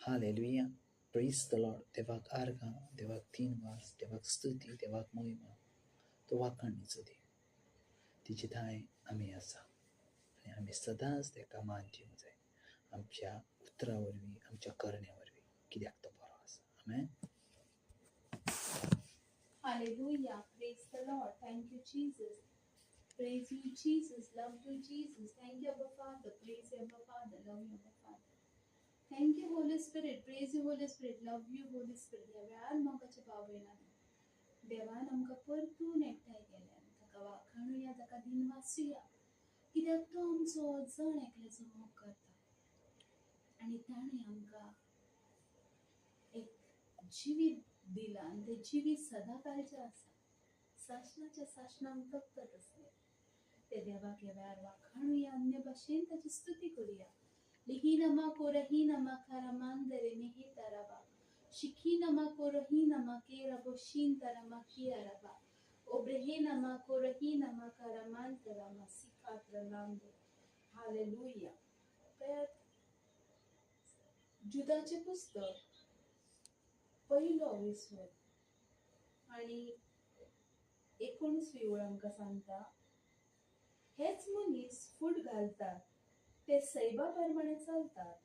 Hallelujah, praise the Lord. देवाक आर्गां, देवाक तीन वास, देवाक स्तुती, देवाक मोहिमा, तो वाखाणीचो देव. तिचे ठांय आमी आसा आनी आमी सदांच ताका मान दिवंक जाय आमच्या उतरां वरवीं, आमच्या करण्या वरवीं, कित्याक तो बरो आसा. आमेन. Hallelujah. Praise the Lord. Thank you, Jesus. Praise you, Jesus. Love you, Jesus. Thank you, Abba Father. Praise you, Abba Father. Love you, Abba Father. Thank you, Holy Spirit. Praise you, Holy Spirit. Love you, Holy Spirit. ह्या वेळार मोगाच्या भाव भयणांनो, देवान आमकां परतून एकठांय केल्यान ताका वाखाणुया, ताका दिनवासुया, कित्याक तो आमचो जण एकल्याचो मोग करता आनी ताणें आमकां एक जिवीत दिलां आनी तें जिवीत सदां काळचें आसा, सासणाच्या सासणाक तगता तसलें. ते देवाक ह्या वेळार वाखाणुया, अन्य भाशेन ताची स्तुती करुया. लिहिनमा कोरहीनमा खरमांदरे मेहेताराबा शिखीनमा कोरहीनमा केरबो शींतरमा कियारबा ओब्रहेनमा कोरहीनमा खरमांतरमा सिखात्रलांदो. हालेलुया. पळयात, जुदाचें पुस्तक पयलो विस्वद आनी 19वी ओळ आमकां सांगता, हेच मनीस फूट घालतात, ते सैबा प्रमाणे चलतात,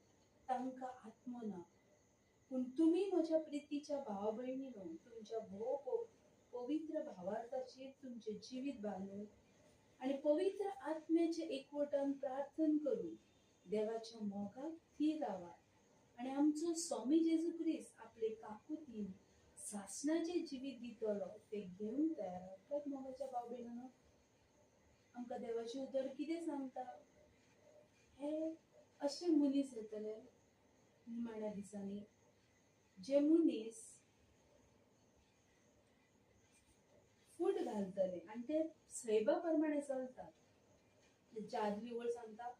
तांकां आत्मो ना. पूण तुमी म्हज्या प्रितीच्या भावा भयणीनो, तुमच्या भोव पवित्र भावार्थाचेर तुमचें जिवीत बांदून आनी पवित्र आत्म्याचे एकवटान प्रार्थना करून देवाच्या मोगाक थीर रावात आनी आमचो स्वामी जेजू क्रिस्त आपले काकुतीन सासणाचें जिवीत दितलो तें घेवन तयार रावतात. मोगाच्या भाव भयणांनो, आमकां देवाचें उतर कितें सांगता? हे अशे मनीस येतले निमाण्या दिसांनी, जे मनीस फूट घालतले आनी ते सैबा प्रमाणे चलतात. आदली ओळ सांगता,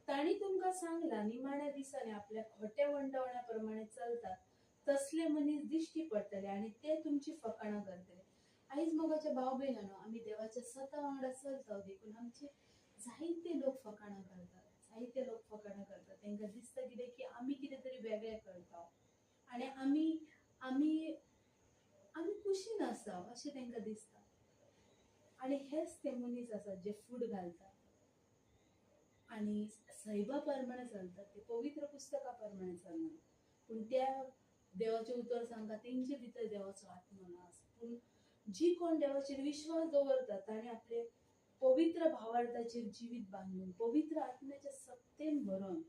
तांणी तुमकां सांगलां निमाण्या दिसांनी आपल्या खोट्या वंटावण्या प्रमाणे चलतात तसले मनीस दिश्टी पडटले आनी ते तुमची फकाणां करतले. आयज मोगाच्या भाव भयणांनो, आमी देवाच्या सता वांगडा चलता, देखून आमचे जायते लोक फकाणां करतात, जायते लोक फकाणां करतात. तांकां दिसता कितें की आमी कितें तरी वेगळें करता आनी आमी आमी आमी कुशीन आसा अशें तांकां दिसता. आनी हेच ते मनीस आसात जे फूट घालतात आनी सैबा प्रमाणे चलतात, ते पवित्र पुस्तका प्रमाणे चलना. पूण त्या देवाचें उतर सांगता तेंचे भितर देवाचो आत्मो ना आसा. पूण जी कोण देवाचेर विश्वास दवरतात ताणें आपले पवित्र भावार्थाचेर जिवीत बांदून पवित्र आत्म्याच्या सत्तेन भरोन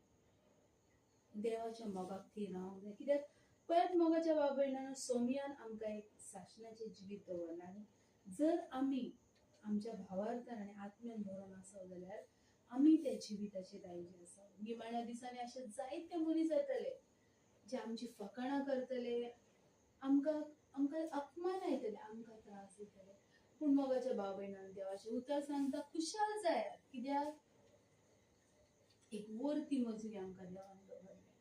देवाच्या मोगाक थीर रावंक जाय. कित्याक पळयात मोगाच्या भाव भयणांनो, सोमयान आमकां एक सासणाचें जिवीत दवरलां आनी जर आमी आमच्या भावार्थान आनी आत्म्यान भरोन आसा जाल्यार आमी त्या जिविताचे दायजी आसा. निमाण्या दिसांनी अशे जायते मनीस येतले जे आमची फकाणां करतले, आमकां आमकां अपमानायतले, आमकां त्रास दितले. पूण मोगाच्या भाव भयणांनो, देवाचें उतर सांगता खुशाल जायात, कित्याक एक वर्ती मजुरी आमकां देवान दवरल्या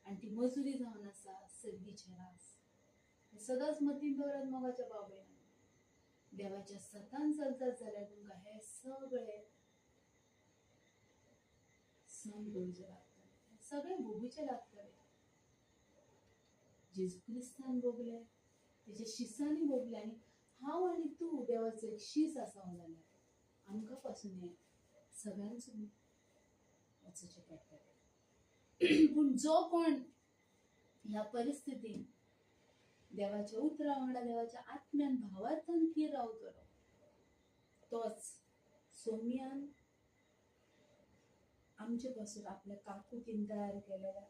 आनी ती मजुरी जावन आसा सर्गीचें रास. सदांच मतीन दवरात मोगाच्या भाव भयणांनो, देवाच्या सतान चलतात जाल्यार तुमकां हे सगळे सहन करूचे लागतले, सगळे भोगूचे लागतले. जेजू क्रिस्तान भोगले, तेच्या शिसांनी भोगले आनी हांव आनी तूं देवाचो एक शीस आसा जाल्यार आमकां पासून हें सगळ्यांचो वचचें पडटलें. पूण जो कोण ह्या परिस्थितीन देवाच्या उतरा वांगडा देवाच्या आत्म्यान भावार्थान थीर रावतलो तोच सोम्यान आमचे पासून आपल्या काकुतीन तयार केलेल्या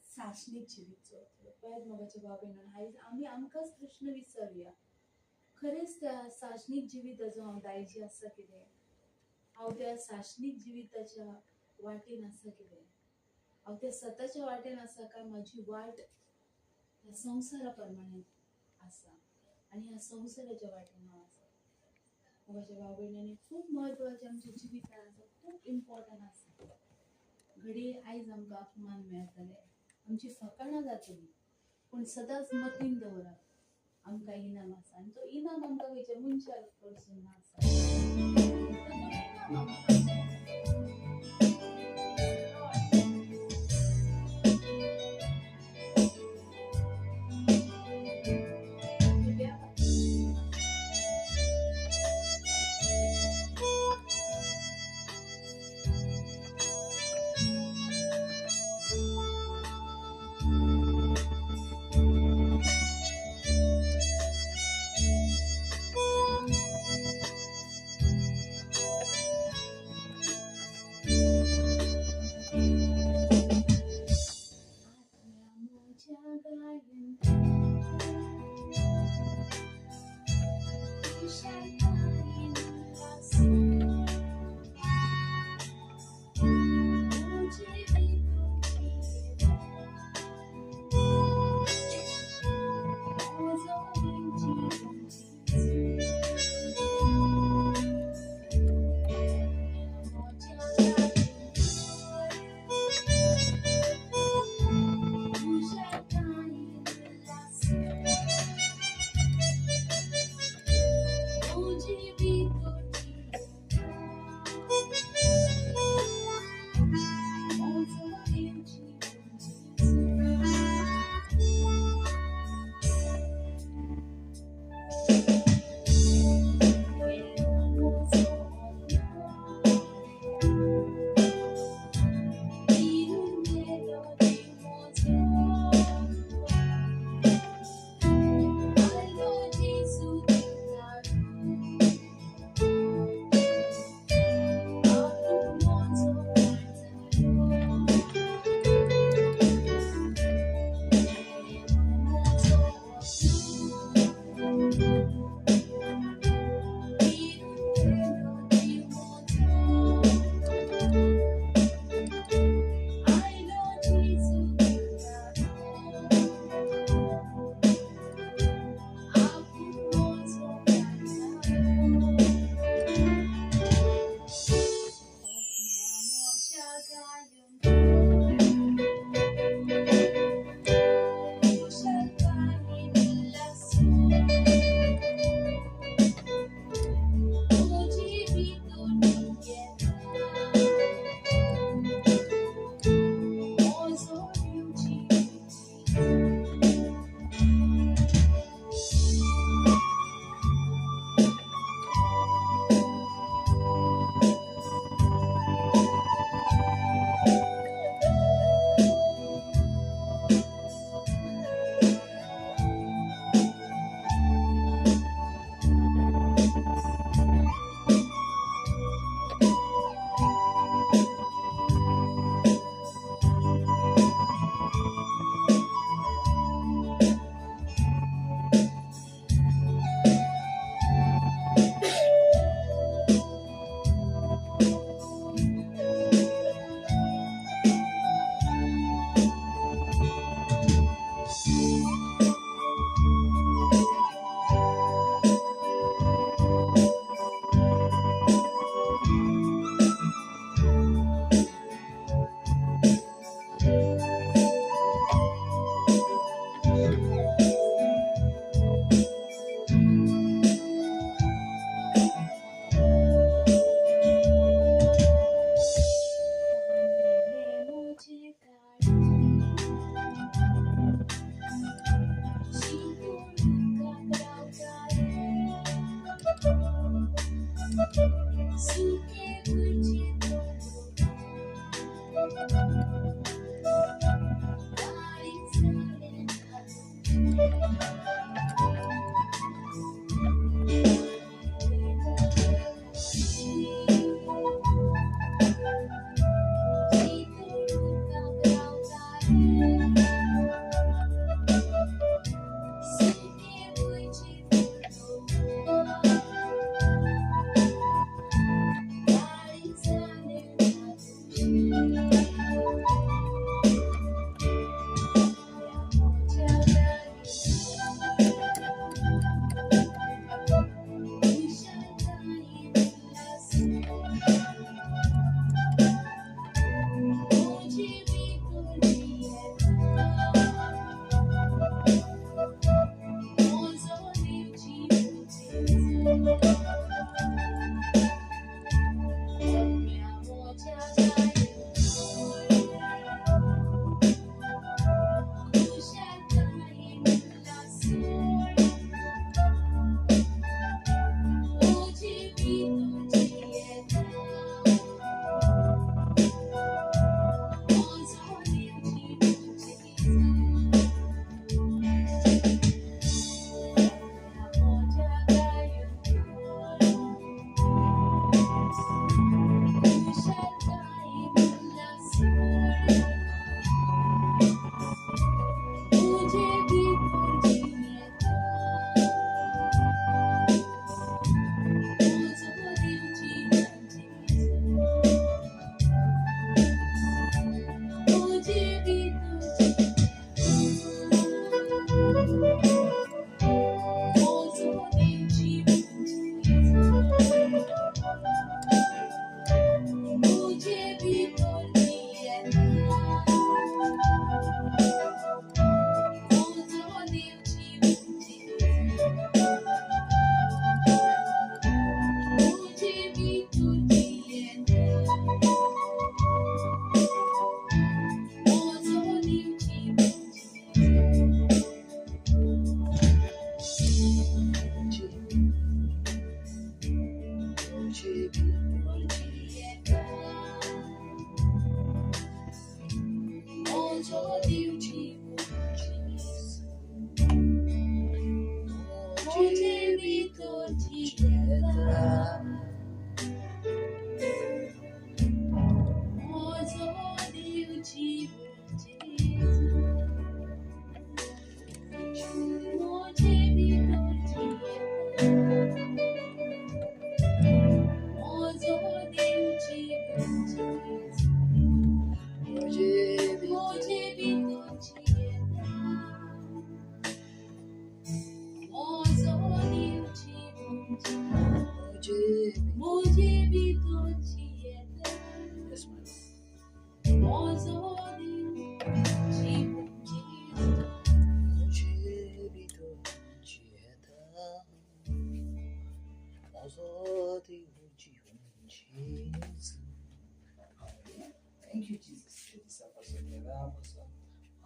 सासणीक जिवीत चलतलो. पळयात मोगाच्या भाव भयणांनो, आयज आमी आमकांच प्रश्न विचारुया, खरेंच त्या सासणीक जिविताचो हांव दायजी आसा कितें? हांव त्या सासणीक जिविताच्या वाटेन आसा कितें? हांव त्या सताच्या वाटेन आसा काय म्हजी वाट ह्या संवसारा प्रमाणे आसा आनी ह्या संवसाराच्या वाटेन हांव आसा? मोगाच्या भाव भयणांनी, खूब म्हत्वाचें आमच्या जिवितान आसा, खूब इम्पॉर्टंट आसा. घडये आयज आमकां अपमान मेळटले, आमची फकाणां जातली, पूण सदांच मतीन दवरात आमकां इनाम आसा आनी तो इनाम आमकां खंयच्या मनशा कडसून ना आसा, तो इनाम आमकां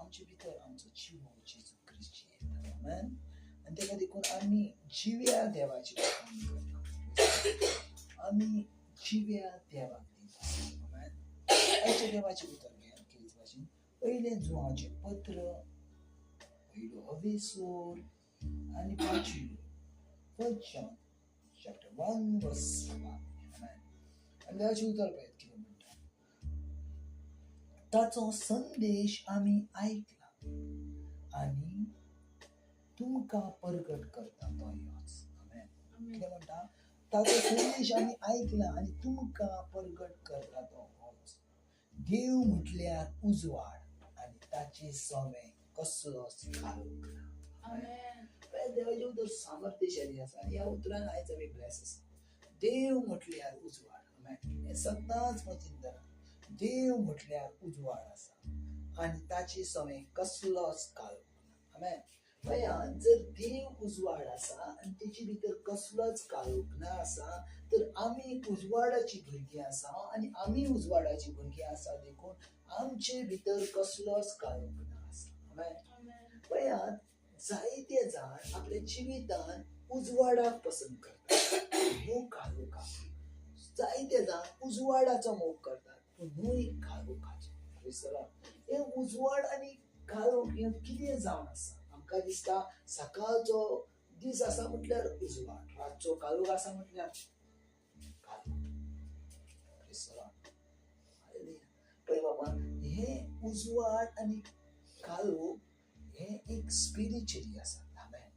आमचे भितर आमचो जिवो जेजू क्रिस्त जियेता. आमेन. आनी ताका देखून आमी जिव्या देवाची वाखाण करता. आमी जिव्या देवाक दिता. आमेन. आयच्या देवाचें उतर घेयात कितें भाशेन पयलें जुवाचें पत्र पयलो अवेसोर आनी पांचवी 1 John chapter 1 verse 5. आमेन. आनी देवाचें उतर पळयात कितें म्हणटा. ताचो संदेश आमी आयकला आनी तुमकां परगट करता तो योच. आमेन. कितें म्हणटा? ताचो संदेश आमी आयकला आनी तुमकां परगट करता तो होच. देव म्हटल्यार उजवाड आनी ताचे सवें कसलोच काळोख ना. देवाचें उतर सामर्थ्यशाली आसा आनी ह्या उतरान आयज आमी ब्लेस आसा. देव म्हटल्यार उजवाड. आमेन. हें सदांच मतींत धरा. देव म्हटल्यार उजवाड आसा आनी ताचे सवें कसलोच काळोख ना. आमेन. पळया, जर देव उजवाड आसा आनी तेचे भितर कसलोच काळोख ना आसा तर आमी उजवाडाची भुरगीं आसा आनी आमी उजवाडाची भुरगीं आसा देखून आमचे भितर कसलोच काळोख ना आसा. आमेन. पळयात, जायते जाण आपल्या जिवितान उजवाडाक पसंत करतात, न्हू काळोखाक. जायते जाण उजवाडाचो मोग करतात पूण न्हय काळोखाचो. हे उजवाड आनी काळोख हें कितें जावन आसा? आमकां दिसता सकाळचो दीस आसा म्हटल्यार उजवाड, रातचो काळोख आसा म्हटल्यार काळोख. पळय बाबा, हे उजवाड आनी काळोख हे एक स्पिरिच्युअली आसा. आमेन.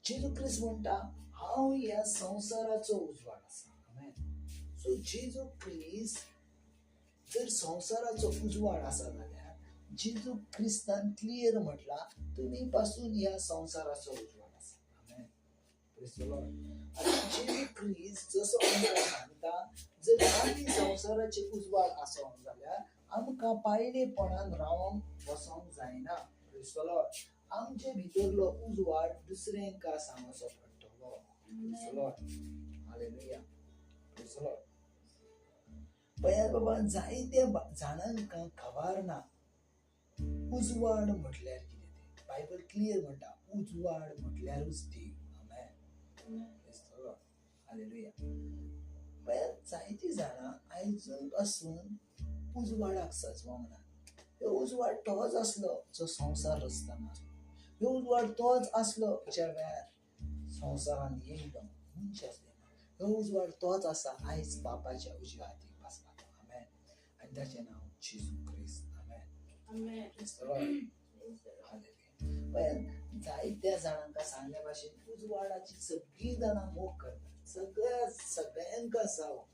जेजू क्रिस्त म्हणटा हांव ह्या संवसाराचो उजवाड आसा. आमेन. सो जेजू क्रिस्त जर संवसाराचो उजवाड आसा जाल्यार जेजू क्रिस्तान क्लियर म्हटला तुमी पासून ह्या संवसाराचो उजवाड आसा. आमेन. आनी जेजू क्रिस्त जसो आमकां सांगता जर आमी संवसाराचे उजवाड आसोंक जाल्यार आमकां पायलेपणान रावंक बसोंक जायना. आमचे भितरलो उजवाड दुसऱ्यांका सांगचो पडटलो. हालेलुया. पळयात बाबा, जायत्या जाणांक खबर ना उजवाड म्हटल्यार कितें तें. बायबल क्लियर म्हणटा उजवाड म्हटल्यारूच देव. आमेन. हालेलुया. पळयात, जायतीं जाणां आयजून पासून उजवाडाक सजवंक ना. ह्यो उजवाड तोच आसलो जो संवसार रचतना आसलो. ह्यो उजवाड तोच आसलो ज्या वेळार संवसारान येयलो मनश आसले. ह्यो उजवाड तोच आसा आयज बापाच्या उजव्या हातीक बसपाचो. आमेन. आनी ताचें नांव जेजू क्रिस्त. आमेन. हालेलुया. पळयात, जायत्या जाणांक सांगल्या भाशेन उजवाडाची सगळीं जाणां मोग करतात. सगळ्यांक जावं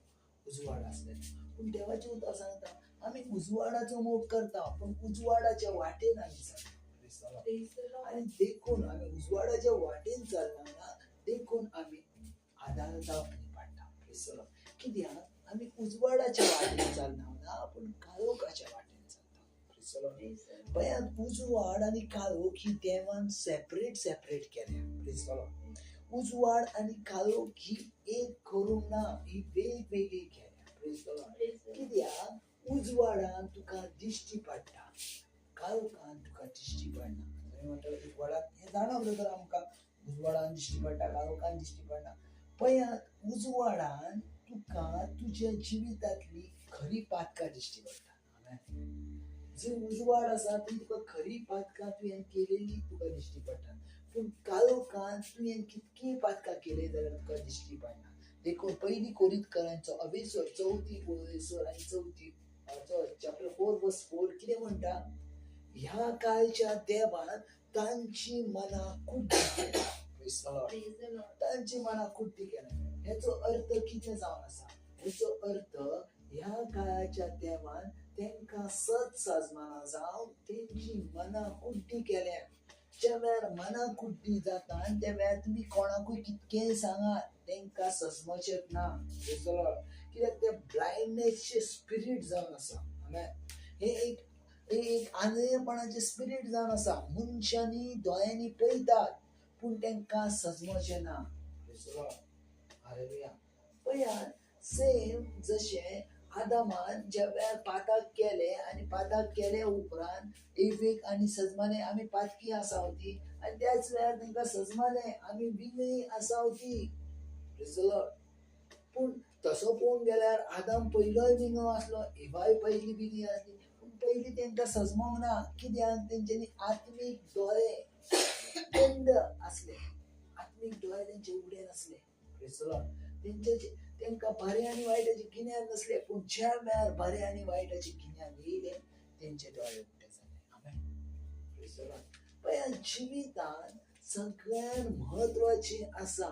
उजवाड आसले पूण देवाचें उतर सांगता आमी उजवाडाचो मोग करता पूण उजवाडाच्या वाटेन आमी चलता. आनी देखून आमी उजवाडाच्या वाटेन चलना ना देखून आमी आदालता आनी पडटा. कित्याक आमी उजवाडाच्या वाटेन चलना ना पूण काळोखाच्या वाटेन चलता. पळयात, उजवाड आनी काळोख ही देवान सेपरेट सेपरेट केल्या. उजवाड आनी काळोख ही एक करूंक ना, ही वेगवेगळी केल्या. कित्याक उजवाडान तुका दिश्टी पडटा, काळोखान तुका दिश्टी पडना. तुमी म्हणटा उजवाडान हें जाणवलें तर आमकां उजवाडान दिश्टी पडटा, काळोखान दिश्टी पडना. पळयात, उजवाडान तुका तुज्या जिवितांतली खरी पातकां दिश्टी पडटा. जर उजवाड आसा ती तुका खरी पातकां तुवें केलेली तुका दिश्टी पडटा पूण काळोखान तुवें कितकीय पातकां केली जाल्यार तुका दिश्टी पडना. देखून पयली कोरिंतकरांचो अवेसर चवथी अवेसर आनी चवथी चॅप्टर 4 verse 4 कितें म्हणटा? ह्या काळच्या देवान तांची मनां कुड्डी केल्या. तांची मनां कुड्डी केल्या. हेचो अर्थ कितें जावन आसा? हेचो अर्थ ह्या काळाच्या देवान तांकां सत साजमाना जावन तेंची मनां कुड्डी केल्या. ज्या वेळार मनां कुड्डी जाता आनी त्या वेळार तुमी कोणाकूय कितकेंय सांगात तांकां सजमचेंच ना. कित्याक ते ब्लायंडनेसचे स्पिरीट जावन आसा. हे एक आंधळेपणाचें स्पिरीट जावन आसा. मनशांनी दोळ्यांनी पळयतात पूण तांकां सजमचें ना. हालेलुया. पळयात, सेम जशें आदामान ज्या वेळार पातक केले आनी पातक केले उपरांत एवेक आनी सजमाने आमी पातकी आसा होती आनी त्याच वेळार तांकां सजमाने आमी विंगळी आसा होती. पूण तसो पळोवंक गेल्यार आदाम पयलोय विंगळो आसलो, इवाय पयली विंगळी आसली, पूण पयली तांकां सजमोंक ना. कित्याक तेंच्यांनी आत्मीक दोळे बंद आसले, आत्मीक दोळे तेंचे उगडे नासले. तेंचे तांकां बरें आनी वायटाचें गिन्यान नासलें, पूण ज्या वेळार बरें आनी वायटाचें गिन्यान येयलें तेंचे दोळे उगडे जाले. आमेन. पळया जिवितान सगळ्यान म्हत्वाचें आसा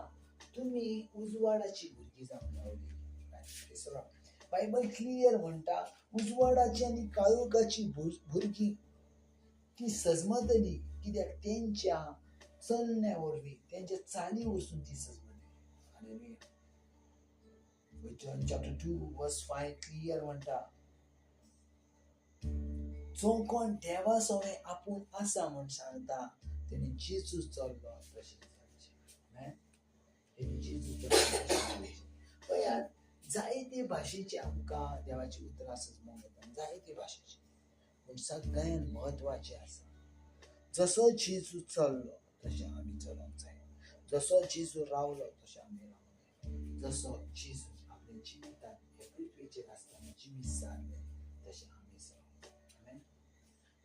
तुमी उजवाडाची भुरगीं जावन रावली. बायबल क्लियर म्हणटा उजवाडाची आनी काळोखाची भुरगीं ती सजमतली, कित्याक तेंच्या चलण्या वरवीं तेंच्या चाली वरसून ती सजमतली. Hallelujah. John chapter 2 verse 5 clear म्हणटा जो कोण देवा सवें आपूण आसा म्हूण सांगता तेणी जेजू चल्लो तशें चलचें. तेणी जेजू चल्लो तशें चलचें. पळयात जायते भाशेचे आमकां देवाची उतरां सजमोंक येता, जायते भाशेचे, पूण सगळ्यांत म्हत्वाचें आसा जसो जेजू चल्लो तशें आमी चलोंक जाय, जसो जेजू रावलो तशें आमी रावंक जाय, जसो जेजू आपल्या जिवितांत हे पृथ्वीचेर आसतना जिवीत सारलें तशें आमी चलोंक जाय.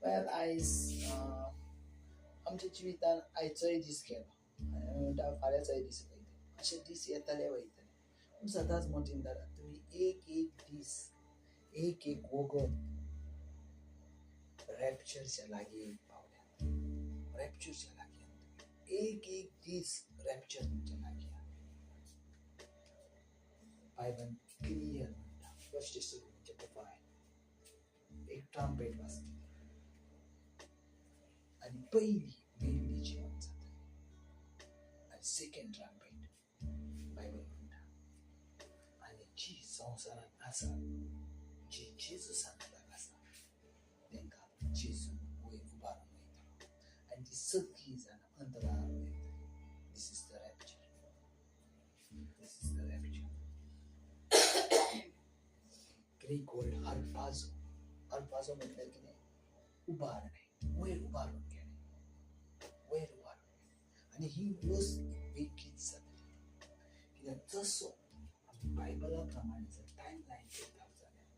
पळयात आयज आमच्या जिवितान आयचोय दीस गेलो आनी आमी म्हणटा फाल्यांचोय दीस वयतले, अशे दीस येतले वयतले, पूण सदांच मोटीन धरात तुमी एक एक दीस एक एक वगत रॅप्चरच्या लागीं पावल्यात, रॅप्चरच्या लागीं एक एक दीस रॅप्चर तुमच्या लागीं. बायबल क्लियर म्हणटा फर्स्ट टेस्टमेंट चॅप्टर 5 एक ट्रम्पेट वाजतली आनी पयली मेल्ली जिवन जातली आनी सेकंड ट्रम्पेट बायबल म्हणटा आनी जी संवसारांत आसा जी जेजू सांगताक आसा तांकां जेजू वयर उबारून वयतलो आनी ती सगळीं जाणां अंतराळार वयतली. This is the rapture. This is the rapture. Greek word harpazo. Harpazo म्हटल्यार कितें? उबारणें, वयर उबारून गेलें, वयर उबारून गेलें. आनी ही वस्त बेगीन जातली, कित्याक जसो आमी बायबला प्रमाणे जर टायम लायन करता जाल्यार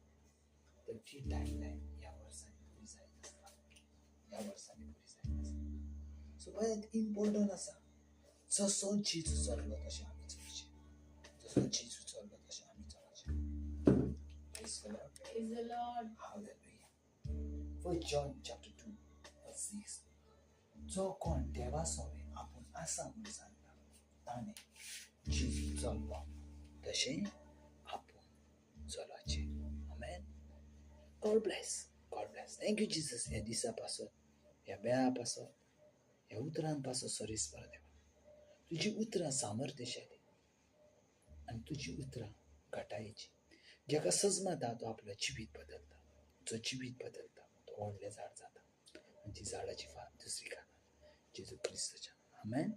तर ती टायम लायन ह्या वर्सांनी पुरी जायत आसता, ह्या वर्सांनी पुरी जायत आसता. सो पळयात इम्पोर्टंट आसा जसो जेजू चल्लो तशें आमी चलचें, जसो जेजू चल्लो तशें आमी चलचें. Praise the Lord. Praise the Lord. Hallelujah. 1 John chapter 2 verse 6 जो कोण देवा सवें आपूण आसा म्हूण सांगता ताणें जेजू चल्लो तशें आपूण चलचें. आमेन. God bless. God bless. Thank you Jesus. ह्या दिसा पासत, ह्या वेळा पासत, ह्या उतरां पासत सरीस बरो देवा. तुजी उतरां सामर्थ्यशाली आनी तुजी उतरां घटायेची. जाका सजमता तो आपलो जिवीत बदलता, जो जिवीत बदलता तो व्हडलें झाड जाता आनी ती झाडाची फार दुसरी खाला जेजू क्रिस्ताच्या. आमेन.